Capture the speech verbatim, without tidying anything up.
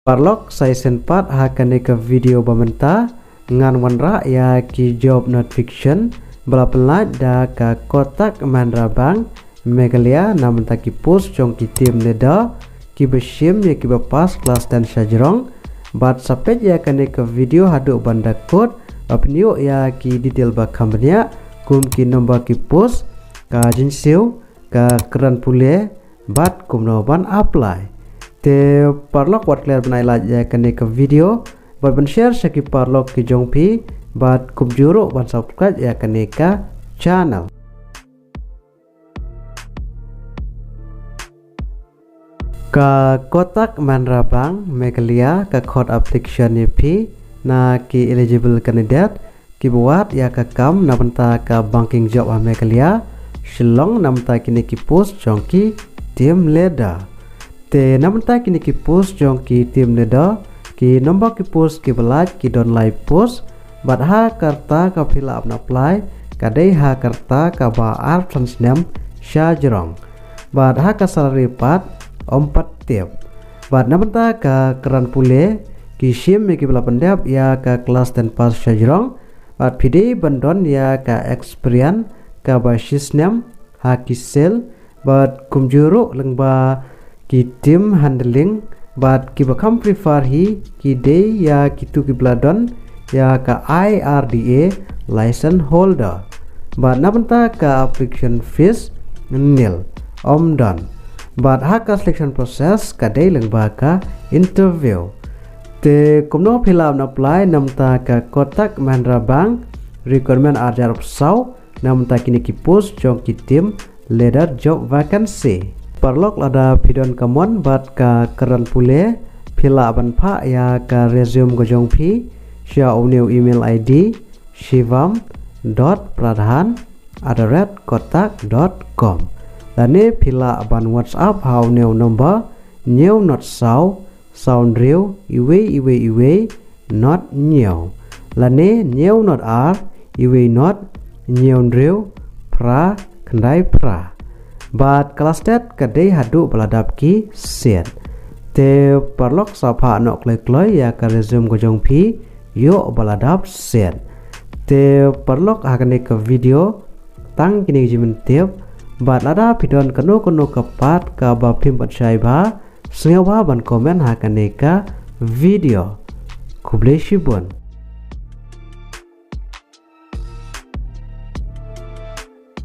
Paralok, sa shisien pat ha kane ka video ba mynta ngan wanrah ïa ki job notification ba la pynlait da ka Kotak Mahindra Bank Meghalaya na bynta ki post jong ki team leader kiba shim ïa kiba pass klas ten shajrong. Bad sa peit ïa kane ka video haduh ban da kut, ba phin ïoh ïa ki detail ba kham bniah, kum ki number ki post, ka jingsiew, ka kyrdan pule, bad kumno ban apply. Te paralok, wat klet ban ai like ïa kane ka video, bad ban share sha ki paralok ki jong phi, bad kumjuh ruh ban subscribe ïa kane ka channel. Ka Kotak Mahindra Bank Meghalaya ka khot application ïa phi na ki eligible candidate kiba wad ïa ka kam na bynta ka banking job ha Meghalaya, Shillong, na bynta kine ki post jong ki team leader. Te na bynta kine ki post jong ki team leader, ki number ki post kiba lait ki don lai post, bad ha ka rta kaba phi lah ban apply ka dei ha ka rta kaba arphew san snem shajrong. Bad ha ka salary pat ym pat tip. Bad na bynta ka kyrdan pule, ki shim ïa kiba la pyndep ïa ka klas ten pass shajrong, bad phi dei ban don ïa ka experience kaba shisnem ha ki sales, bad kumjuh ruh lyngba ki team handling, bad kiba kham prefer hi ki dei ïa kitu kiba la don ïa ka I R D A license holder. Bad na bynta ka application fees, nil, ym don. Bad ha ka selection process ka dei lyngba ka interview. Te kumno phi lah ban apply na bynta ka Kotak Mahindra Bank Recruitment ar hajar arphew saw, na bynta kine ki post jong ki team leader job vacancy. Paralok, lada phi don ka mon bad ka kyrdan pule, phi lah ban phah ïa ka resume ka jong phi sha une u email I D, shivam dot pradhan at the rate kotak dot com, lane phi lah ban WhatsApp ha une u number: hynñiew not saw, saw hynriew, iwei iwei iwei, not hynñiew, lane hynñiew not ar, iwei not, hynñiew hynriew, phra khyndai phra. Bad ka last date ka dei haduh ba la dap ki seat. Te paralok, sa phah noh kloi kloi ïa ka resume ka jong phi ïoh ba la dap seat. Te paralok, ha kane ka video tang kine ki jingmyntip, bad lada phi don kano kano ka pat kaba phim pat shai bha, sngewbha ban comment ha kane ka video. Khublei shibun.